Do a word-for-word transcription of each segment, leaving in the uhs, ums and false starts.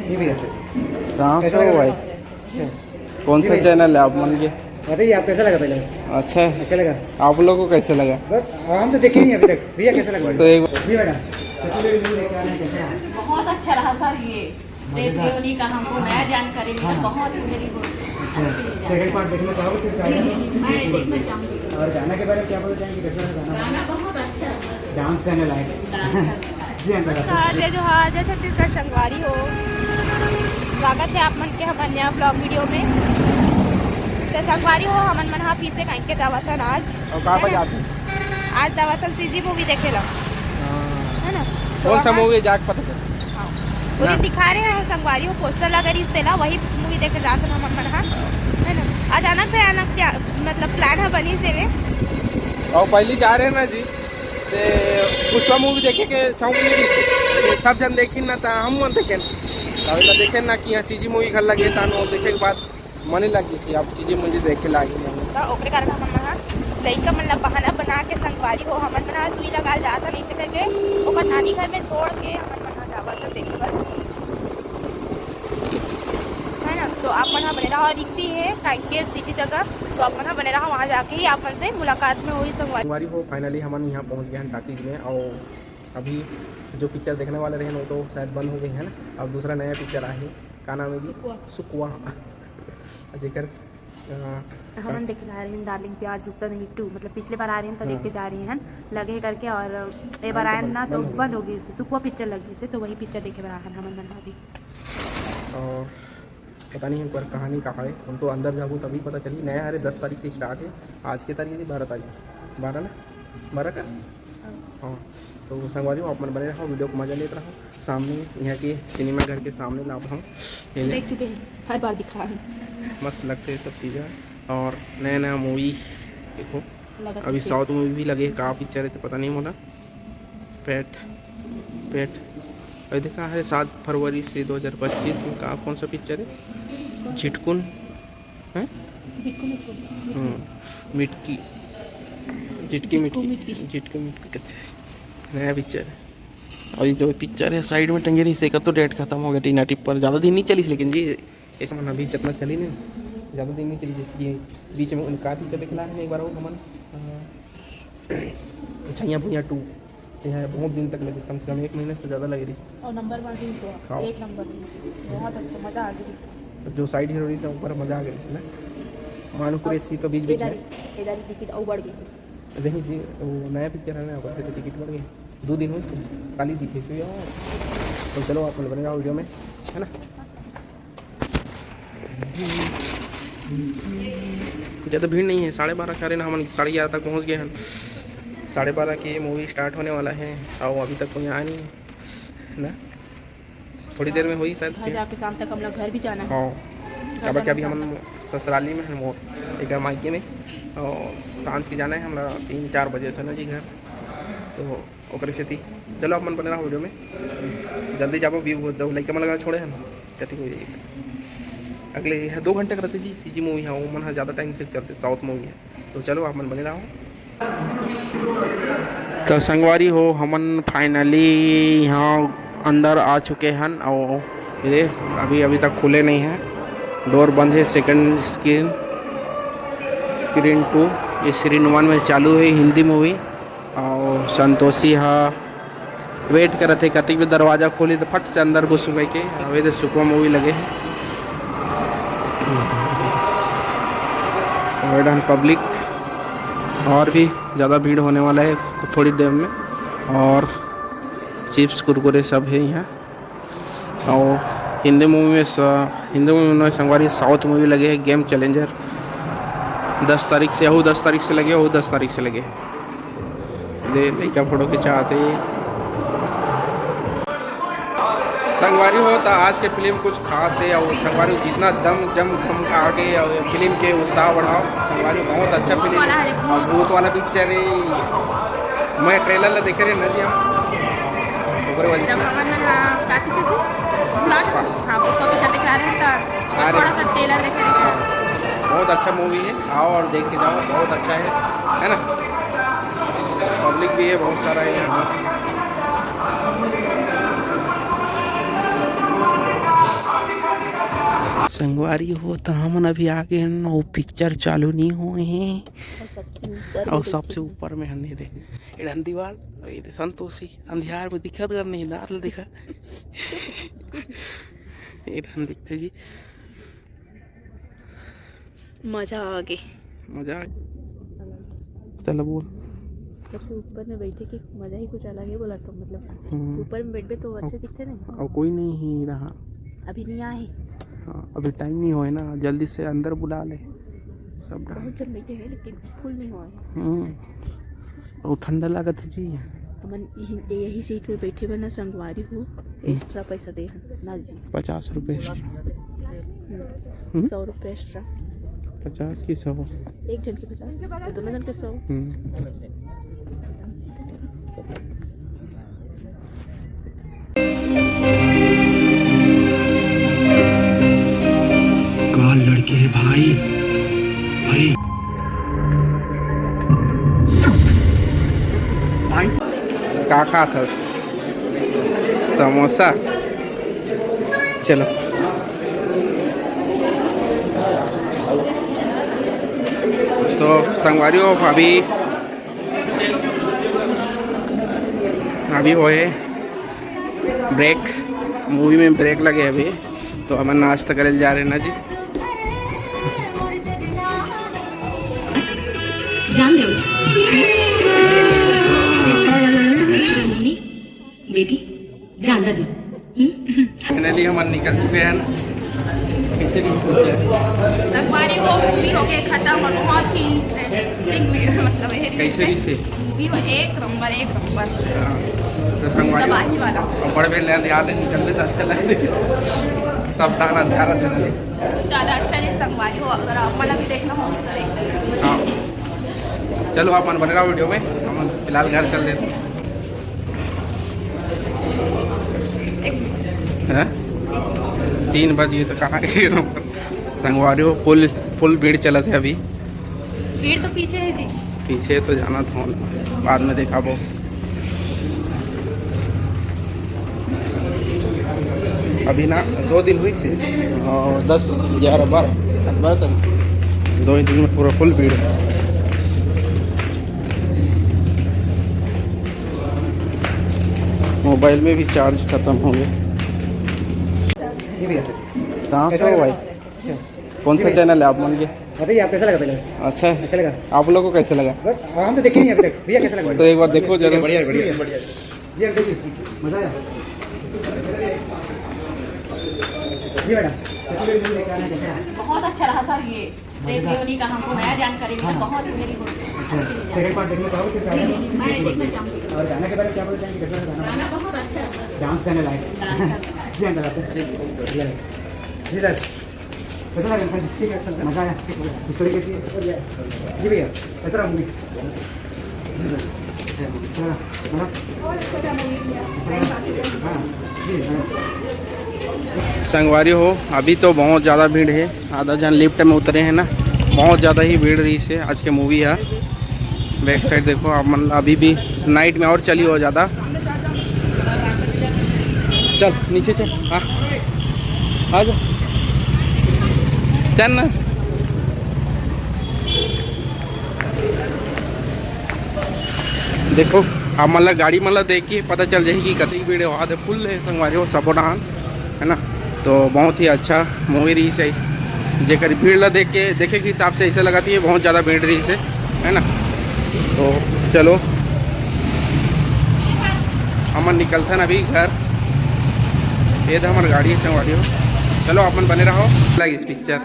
जी भैया। कहाँ से हो भाई? अच्छा। कौन सा चैनल है आप मन के? बताइए, आप कैसा लगा पहले? अच्छा है। अच्छा लगा? आप लोग को कैसे लगा? बस, हम तो देखे ही नहीं अभी तक। भैया, कैसा लगा? तो एक जी मैडम, सचिन भाई, review लेके आ रहे हैं, कैसा है? बहुत अच्छा रहा सर, ये देव देवनी का हमको नया जानकारी मिला, हाँ। बहुत ही very good। अच्छा, second part देखना चाहोगे फिर? मैं देखना चाहूँगी। और गाना के बारे में क्या बोलना चाहेंगे, कैसा लगा गाना? गाना बहुत अच्छा लगा। डांस करने लायक। डांस करने लायक। जी अंकल। नमस्कार, जय जोहार, जय छत्तीसगढ़ संगवारी हो। स्वागत है आप मन के हमर नया vlog video में। तो संगवारी हो, हमन मन हा फिर से कहीं के जावत हन आज। और कहाँ पर जाते हैं? आज जावत हन सीजी मूवी देखे ला। हाँ। है ना? तो कौन सा वहाँ मूवी जाके पता चला? हाँ। वो दिन दिखा रहे हैं संगवारी हो, पोस्टर लगा रही तेला, वही मूवी देखे जात हन हमन मन हा। है ना? अचानक भयानक क्या, मतलब, प्लान है बनी से वे। और पहली जा रहे हैं ना जी, ते पुष्पा मूवी देखे के शौक नहीं रहिस। सब जन देखिन ना, त हम मन देखेन। अब एला देखेन ना कि यहाँ सीजी मूवी घर लगे, तान वो देखे के बाद मने लगे कि अब सीजी मूवी देखे लागे। त ओकरे कारण हमन मन ह लइका मन ला बहाना बना के संगवारी हो, हमन मन ह सुई लगाल जात हन, अइसे करके ओकर नानी घर में छोड़ के हमन मन ह जावत हन देखे बर। है ना? तो आप मन ह बने रहो, रिक्सी है, कांकेर सिटी जगह, तो आप मन ह बने रहो, वहाँ जाके ही आप मन से मुलाकात में होही संगवारी। संगवारी हो, finally हमन यहाँ पहुँच गए हैं टॉकीज में, और अभी जो पिक्चर देखने वाले रहे वो तो शायद बंद हो गई है ना, अब दूसरा नया पिक्चर आए है, का नाम है जी? सुकवा। सुकवा। जेकर, अ, हमन का देखे ला रहे हैं डार्लिंग प्यार झुकता नहीं टू, मतलब पिछले बार आ रहे हैं तो देख के हाँ। जा रहे हैं, लगे करके, और ए बार हाँ, तो आयन बंद, ना तो बंद हो गई। बंद हो गई से, सुकवा पिक्चर लग गई से, तो वही पिक्चर देखे बर आए हैं हमन मन अभी। और पता नहीं ओकर कहानी का है, हम तो अंदर जाबो तभी पता चली। नया हरे दस तारीख से start है, आज के तारीख है बारह तारीख, बारह ना, बारह का? हाँ, तो संगवारी हो, आप मन बने रहो, video को मजा लेत रहो। सामने यहाँ के सिनेमा घर के सामने ला हम ये ले। देख चुके हैं, हर बार दिखा है। मस्त लगते हैं सब चीज़ें। और नया नया मूवी देखो, लगत अभी है। South मूवी भी लगे, का पिक्चर है तो पता नहीं मोला। पेट, पेट, अरे देखा है, सात फरवरी से दो हज़ार पच्चीस में का, कौन सा पिक्चर है? झिटकुन, हैं? झिटकुन, झिटकुन। हम्म, मिटकी, झिटकी झिटकू मिटकी, मिटकी। झिटकू मिटकी कहते हैं। नया पिक्चर है। और ये जो पिक्चर है साइड में टंगे रही, से तो डेट खत्म हो गया, टीना टिप्पर ज़्यादा दिन नहीं चली, लेकिन जी ऐसा मन अभी जितना चली नहीं, ज़्यादा दिन नहीं चली, जैसे कि बीच में उनका पिक्चर दिखला है एक बार वो हमन, अ, छैया भुइया टू, यह बहुत दिन तक लगे, कम से कम एक महीने से ज़्यादा लगे रही। और नंबर वन रील्स हुआ, हाँ। एक नंबर रील्स, बहुत अच्छा, मज़ा आ गया। जो साइड हीरो रही ऊपर मज़ा आ गया इसमें, मानू कुरैशी तो बीच बीच इधर में। ही, इधर ही टिकट और बढ़ गई। देखिए जी, वो नया पिक्चर है ना, ओकर से टिकट बढ़ गई। दो दिन हो काली दिखे से यार। तो चलो, आप लोग बने रहो वीडियो में, है ना? ज़्यादा भीड़ नहीं है, साढ़े बारह, साढ़े नौ, हम साढ़े ग्यारह तक पहुँच गए हैं। साढ़े बारह की मूवी स्टार्ट होने वाला है और अभी तक कोई आया नहीं है, है ना? थोड़ी देर में होई शायद घर फिर। जाके शाम तक हम लोग घर भी जाना है। हाँ, घर काबर जाना कि अभी शाम हम तक। ससुराली में हैं, मोर एक मायके में, और सांझ के जाना है हमरा तीन चार बजे से ना जी घर, तो ओकरे सेती। चलो, अपन बने रहो वीडियो में, जल्दी जाबो, व्यू दो लइका मन लगा छोड़े हैं ना, कथी कोई अगले दो घंटे का रहते जी, सीजी मूवी है, वो मन है ज़्यादा टाइम से चलते, साउथ मूवी है। तो चलो, आप मन बने रहो। तो संगवारी हो, हमन finally यहाँ अंदर आ चुके हन, और ये अभी, अभी तक खुले नहीं है, डोर बंद है। सेकंड स्क्रीन, स्क्रीन टू, ये स्क्रीन वन में चालू है हिंदी मूवी, और संतोषी हा वेट करत हे, कतिक भी दरवाजा खोली तो फट से अंदर घुस के। अभी तो सुकवा मूवी लगे है। और डन पब्लिक और भी ज़्यादा भीड़ होने वाला है थोड़ी देर में। और चिप्स कुरकुरे सब है यहाँ। और हिंदी मूवी में स-, हिंदी मूवी में संगवारी साउथ मूवी लगे है गेम चैलेंजर। दस तारीख से, अहू दस तारीख से लगे, अहू दस तारीख से लगे है। दे लइका फोटो खिंचाते। संगवारी हो तो आज के फिल्म कुछ खास है और संगवारी जितना दम जम खम आगे और फिल्म के उत्साह बढ़ाओ। संगवारी बहुत अच्छा भूत फिल्म वाला है, है, और भूत। भूत वाला पिक्चर है। मैं ट्रेलर ला देखे रहे ना जी हम, ओकरे वजह जब से। हमन मन, हाँ, का पिक्चर थी? भुला जाओ। हाँ, पुष्पा पिक्चर दिखला रहे हैं तो ओकर अरे। थोड़ा सा ट्रेलर देखे रहे हैं। बहुत अच्छा मूवी है, आओ और देख के जाओ, बहुत अच्छा है, है ना? पब्लिक भी है, बहुत सारा है यहाँ। संगवारी हो, त हमन अभी आ गे हन, वो पिक्चर चालू नहीं होए हे। और सबसे ऊपर अउ में सबसे देखिए। ऊपर में हन, ये दे, एडन दीवाल, ये दे संतोषी, अंधियार में दिखत कर नहीं, दार ल दिखा। एडन दिखते जी। मजा आ गे। मजा आ गे। चलो बोल। सबसे ऊपर में बैठे के मजा ही कुछ अलग है बोला तो, मतलब, हम्म। ऊपर में बैठबे तो अच्छे दिखते नहीं। और कोई नहीं ही रहा। अभी नहीं आए। हाँ, अभी टाइम नहीं होए ना, जल्दी से अंदर बुला ले सब डन। बहुत जन बैठे हैं लेकिन फुल नहीं हुआ है। हम्म। और ठंडा लागत है जी। हमन यही, यही सीट में बैठे बना संगवारी हो, एक्स्ट्रा पैसा दे हन ना जी। पचास रुपये एक्स्ट्रा। हम्म। हम्म? सौ रुपये एक्स्ट्रा। पचास की सौ? एक जन के पचास, दोनों जन के सौ। हम्म। का लड़की है भाई? अरे भाई, का खात हस? समोसा। चलो, तो संगवारी हो, अभी, अभी होए ब्रेक, मूवी में ब्रेक लगे अभी, तो हमन नाश्ता करे जा रहे हैं ना जी। जान दो। मम्मी, बेटी, जान दो जी। हम्म? फाइनली हमन निकल चुके हैं। कैसे भी पहुंचे? संगवारी हो, मूवी हो गए खत्म और बहुत ही इंटरेस्टिंग वीडियो, मतलब, ये कैसे भी से? मूवी हो एक नंबर, एक नंबर। हाँ, तो संगवारी तबाही वाला। और बड़े बेल याद है, निकल में तो अच्छा लगे। सब दाना ध्यान रखना। कुछ ज़्यादा अच्छा नहीं संगवारी हो, अगर आप मन भी देखना हो तो देख लेना। हाँ, चलो आप मन बने रहो वीडियो में, हम फिलहाल घर चल देते हैं। हैं? तीन बजे तो कहाँ गए संगवारी हो, फुल, फुल भीड़ चलत है अभी। भीड़ तो पीछे है जी। पीछे तो जाना था, बाद में देखा वो। अभी ना दो दिन हुई से, और दस, ग्यारह, बारह, बारह तारीख, दो ही दिन में पूरा फुल भीड़। मोबाइल में भी चार्ज खत्म हो गए। ये भैया। कहाँ से हो भाई? कौन सा चैनल है आप मन के? बताइए, आप कैसा लगा पहले? अच्छा है। अच्छा लगा? आप लोग को कैसे लगा? बस, हम तो देखे नहीं अभी तक। भैया, कैसा लगा? तो एक बार देखो जरूर। बढ़िया, बढ़िया, बढ़िया। जी अंकल जी, मज़ा आया? जी मैडम, छत्तीसगढ़ी movie देखकर आना कैसा है? बहुत अच्छा रहा सर, ये प्रेम देवनी का हमको नया जानकारी मिला, हाँ। बहुत ही very good। अच्छा, second part देखना चाहोगे? कैसा आया? मैं देखना चाहूँगी। और गाना के बारे में क्या बोलना चाहेंगे? कैसा लगा गाना? गाना बहुत अच्छा है। डांस करने लायक। डांस करने लायक। जी अंकल, आपको? बढ़िया लगा। जी सर। कैसा लगा? ठीक है, अच्छा लगा। मज़ा आया? ठीक है। इस तरीके से, जी भैया, कैसा रहा movie? अच्छा लगा। हाँ, जी, हाँ। संगवारी हो, अभी तो बहुत ज़्यादा भीड़ है, आधा जन लिफ्ट में उतरे हैं ना, बहुत ज़्यादा ही भीड़ रही से आज के मूवी है। बैक साइड देखो आप, मतलब अभी भी नाइट में और चली हो ज़्यादा। चल नीचे चल, हाँ, आ जा, चल ना। देखो, आप मन ला गाड़ी मन ला देख के पता चल जाही कि कतई भीड़ है। वहाँ दे फुल है संगवारी हो, सबो डहान, है ना। तो बहुत ही अच्छा मूवी रही से, जेकर भीड़ ला देख के, देखे के हिसाब से ऐसे लगत हे बहुत ज़्यादा भीड़ रही से, है ना। तो चलो, हमन निकलथन अभी घर। ये तो हमार गाड़ी है संगवारी हो। चलो, आप मन बने रहो, लगिस पिक्चर।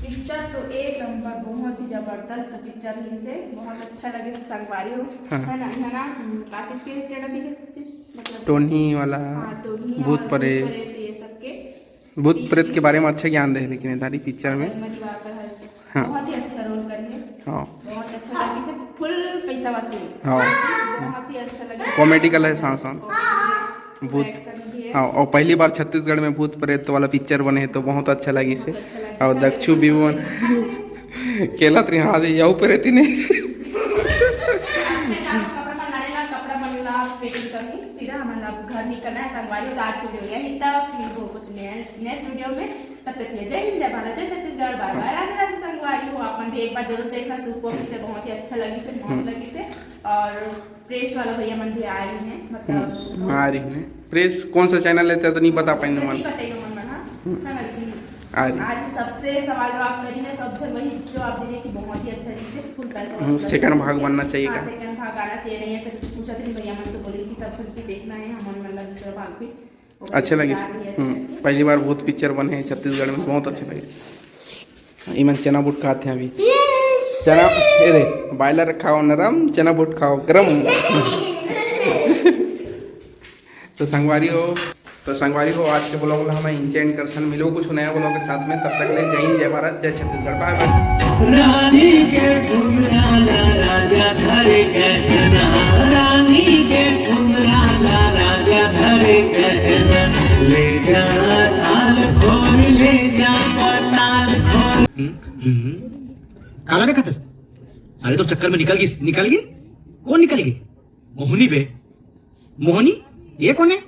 पिक्चर तो एक नंबर, बहुत ही जबरदस्त पिक्चर रहिस हे, बहुत अच्छा लगे से संगवारी हो, हाँ। है ना, है ना? हम्म, का चीज के टेढ़ा दिखे सच्ची? मतलब टोनी वाला, हाँ, टोनी भूत और प्रेत। भूत प्रेत ये सब के। भूत प्रेत के सीन बारे में अच्छा ज्ञान दे, लेकिन ये सारी पिक्चर में। अगर मजी बात है तो हाँ। बहुत ही अच्छा रोल करे हे। हाँ। बहुत अच्छा लगे से, फुल पैसा वसूल। हाँ। बहुत ही अच्छा लगे। कॉमेडिकल है साथ साथ। कॉमेडी है। भूत, action भी है। हाँ, और पहली बार छत्तीसगढ़ में भूत प्रेत वाला पिक्चर बने हे तो बहुत अच्छा लगिस हे। बहुत अच्छा लगा। और दक्षू भी मन केलत रही, हाँ, यहू प्रेत ही नहीं। कपड़ा मन ला, कपड़ा मन ला change करूँ, सीधा हमन ला घर निकलना है संगवारी, तो आज के video यहीं तक, फिर वो नेक्स्ट वीडियो में। तब तक के लिए जय हिंद, जय भारत, जय छत्तीसगढ़, बाय बाय, राधे राधे। संगवारी हो, आप मन भी एक बार जरूर देखना सूप वाला पिक्चर, बहुत ही अच्छा लगिस हे, मस्त लगिस हे। और प्रेस वाला भैया मन भी आ रही हैं, मतलब आ रही हैं। प्रेस कौन सा चैनल हे, तो नहीं बता पाएंगे नहीं मन। बताइए मन मन, हाँ। हाँ, लेकिन आ रही। आज सबसे सवाल जवाब करी ना, सब झन वही जवाब दे रहे कि बहुत ही अच्छा चीज है, फुल पैसा हम्म, मतलब सेकंड भाग बनना चाहिए हाँ, का? सेकंड भाग आना चाहिए, नहीं ऐसे कुछ पूछा तो नहीं भैया मन तो बोले कि सब झन की देखना है, हमन मन ला दूसरा भाग भी। अच्छा लगिस। हम्म, पहली बार भूत पिक्चर बने हे छत्तीसगढ़ में, बहुत अच्छा लगिस। इमन चना बूट खात हे अभी। चना, ए रे, बॉयलर खाओ नरम, चना बूट खाओ गरम। तो संगवारी हो, तो संगवारी हो, आज के ब्लॉग ला हम इंच एंड करथन। मिलो कुछ नया ब्लॉग के साथ में, तब तक ले जय हिंद, जय भारत, जय छत्तीसगढ़, बाय बाय। रानी के फुलराना राजा धरे कहना, रानी के फुलराना राजा धरे कहना, ले जा ताल खोर, ले जा ताल खोर। हम्म, हम्म। काला देखत हस? साले तो चक्कर में निकल गई, निकल गई? कौन निकल गई? मोहनी बे। मोहनी? ये कौन है?